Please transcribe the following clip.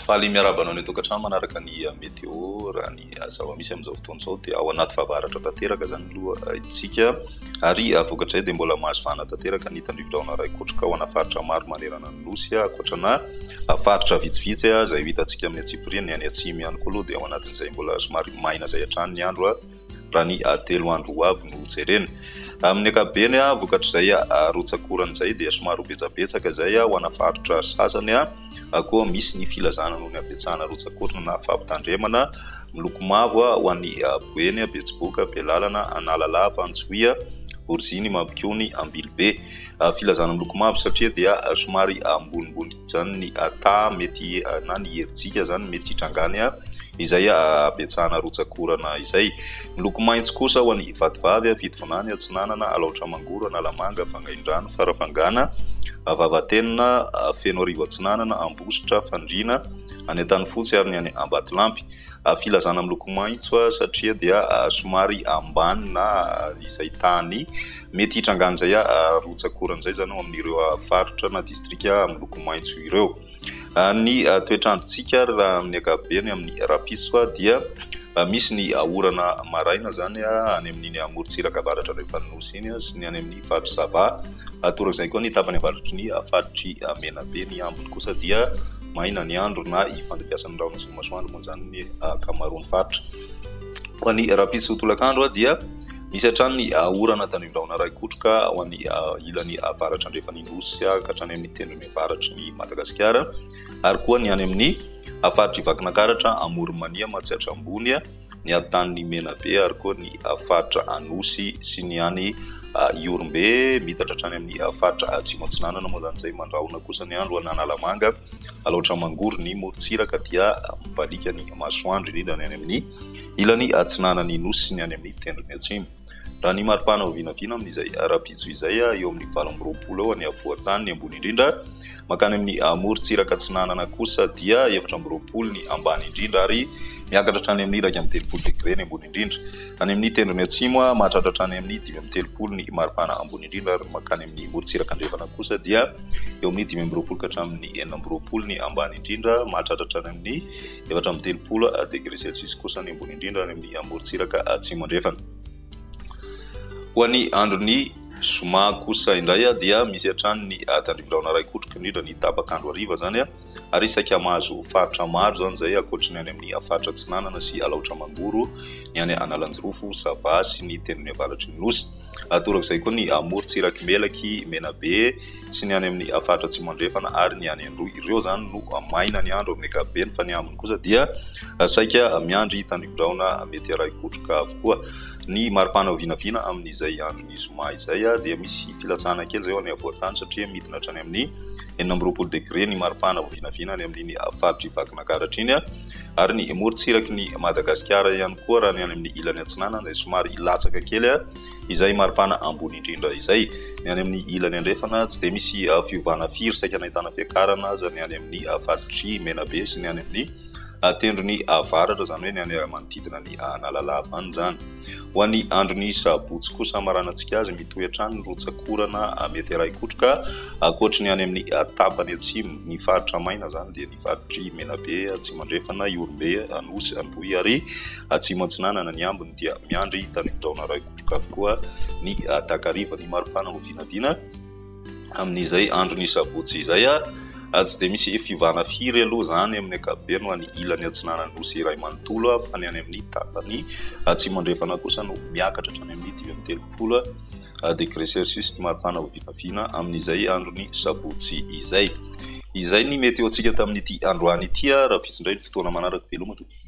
Faly miarahaba anao any an-tokantrano manaraka ny météo. Raha ny zava-misy amin'izao fotoana izao dia ao anaty fahavaratra tanteraka izany aloha isika ary vokatr'izay dia mbola mahazo vahana tanteraka ny tandrivi-drahona iray kotroka ho ana faritra maro manerana ny nosy ankoatrana faritra vitsivitsy izay ho hitantsika amin'ny antsipiriany. Ny any atsimo ihany koa aloha dia ao anatin'izay mbola somary maina izay hatrany ny andro raha ny 3 andro ho avy no jerena. Amin'ny ankapobeny, vokatr'izay rotsak'orana izay dia somary ho betsabetsaka izay ho ana faritra sasany. Koa misy ny filazana noho ny habetsahana rotsak'orana na fampitandremana miloko mavo ho an'i Boeny, Betsiboka, Belalana, Analalava, Antsohihy, Boriziny, Mampikony, Ambilobe. Filazana miloko mavo satria dia somary ambonimbony izany ny taha mety na ny herijika izany mety hitrangany izay habetsahana rotsak'orana izay. Miloko maitso kosa ho an'i Vatovavy, Fitovinany, Atsinanana, Alaotra Mangoro, Analamanga, Vangaindrano, Farafangana, Vavatenina, Fenoarivo Atsinanana, Ambositra, Fandriana, any Antanifotsy ary ny any Ambatolampy. Filazana miloko maitso satria dia somary ambany na izay tany mety hitrangan'izay rotsak'orana izay izany ao amin'ireo faritra na distrika miloko maitso ireo. Ny toetr'androntsika ary raha amin'ny ankapobeny amin'ny rahampitso dia misy ny orana maraina izany any amin'iny morontsiraka avaratra andrefan'ny nosy iny sy ny any amin'ny faritry Sava. Torak'izay koa ny tapany avaratry ny faritry Menabe. Ny ambiny kosa dia maina ny andro na ifandibiasan'ny rahona sy ny masoandro moa izany ny ankamaroan'ny faritra. Ho an'ny rahampitso tolakandro dia misy hatrany ny orana tandrifin-drahona iray kotroka ho an'ny ilany avaratra andrefan'ny nosy ka hatrany amin'ny tendrony avaratry ny Madagasikara ary koa ny any amin'ny faritr'i Vakinankaratra, Amoron'i Mania, Matsiatra Ambony, ny atitan'ny Menabe ary koa ny faritra Anosy sy ny any Ihorombe, miitatra hatrany amin'ny faritra Atsimo Atsinanana moa izany izay mandrahona kosa ny andro any Analamanga, Alaotra Mangoro, ny morontsiraka dia mibaliaka ny masoandro indrindra ny any amin'ny ilany atsinanan'ny Nosy sy ny any amin'ny tendrony atsimo. Raha ny maripana ho vinavina amin'izay rahampitso izay, eo amin'ny 28 eo ny afovoan-tany ny ambony indrindra, mankany amin'ny morontsiraka atsinanana kosa dia 24 ny ambany indrindra ary miakatra hatrany amin'ny 31 degre ny ambony indrindra. Any amin'ny tendrony atsimo, mahatratra hatrany amin'ny 35 ny maripana ambony indrindra ary mankany amin'ny morontsiraka andrefana kosa dia eo amin'ny 25 ka hatramin'ny 26 ny ambany indrindra, mahatratra hatrany amin'ny 34 degre celsius kosa ny ambony indrindra any amin'ny morontsiraka atsimo andrefana. Ho an'ny andron'ny zoma kosa indray dia misy hatrany ny tandrivi-drahona iray kotroka indrindra ny tapak'andro hariva izany ary saika mahazo faritra maro izany izay ankoatry ny any amin'ny faritra atsinanana sy Alaotra Mangoro, ny any Analanjirofo, Sava sy ny tendrony avaratry ny Nosy. Torak'izay koa ny morontsirak'i Melaky, Menabe sy ny any amin'ny faritra atsimo andrefana ary ny any Androy. Ireo izany no maina ny andro amin'ny ankapobeny fa ny ambiny kosa dia saika miandry tandrivi-drahona mety arahi-kotroka avokoa. Ny maripana vinavina amin'izay andron'ny zoma izay dia misy filatsahana kely izay ho any afovoan-tany satria midina hatrany amin'ny 26 degre ny maripana vinavina any amin'iny faritr'i Vakinankaratra iny ary ny morontsiraky ny Madagasikara ihany koa raha ny any amin'ny ilany atsinanana izay somary hilatsaka kely izay maripana ambony indrindra izay. Ny any amin'ny ilany andrefana tsy dia misy fiovana firy saika nahitana fiakarana aza ny any amin'ny faritr'i Menabe sy ny any amin'ny tendrony avaratra, izany hoe ny any manodidina ny Analalava any izany. Ho an'ny andron'ny sabotsy kosa hamaranantsika azy, mitohy hatrany ny rotsak'orana mety arahi-kotroka ankoatry ny any amin'ny tapany atsimo, ny faritra maina izany dia ny faritr'i Menabe, Atsimo Andrefana, Ihorombe, Anosy, Androy ary Atsimo Atsinanana. Ny ambiny dia miandry tandrifin-drahona arahi-kotroka avokoa ny takariva. Ny maripana ho vinavina amin'izay andron'ny sabotsy izay. Tsy dia misy fiovana firy aloha izany amin'ny ankapobeny ho an'ny ilany atsinanan'ny nosy iray manontolo fa ny any amin'ny tapany atsimo andrefana kosa no miakatra hatrany amin'ny 35 degré celsius ny maripana ho vinavina amin'izay andron'ny sabotsy izay. Izay ny météo-ntsika tamin'ity androany ity. Rahampitso indray ny fotoana manaraka. Veloma tompoko.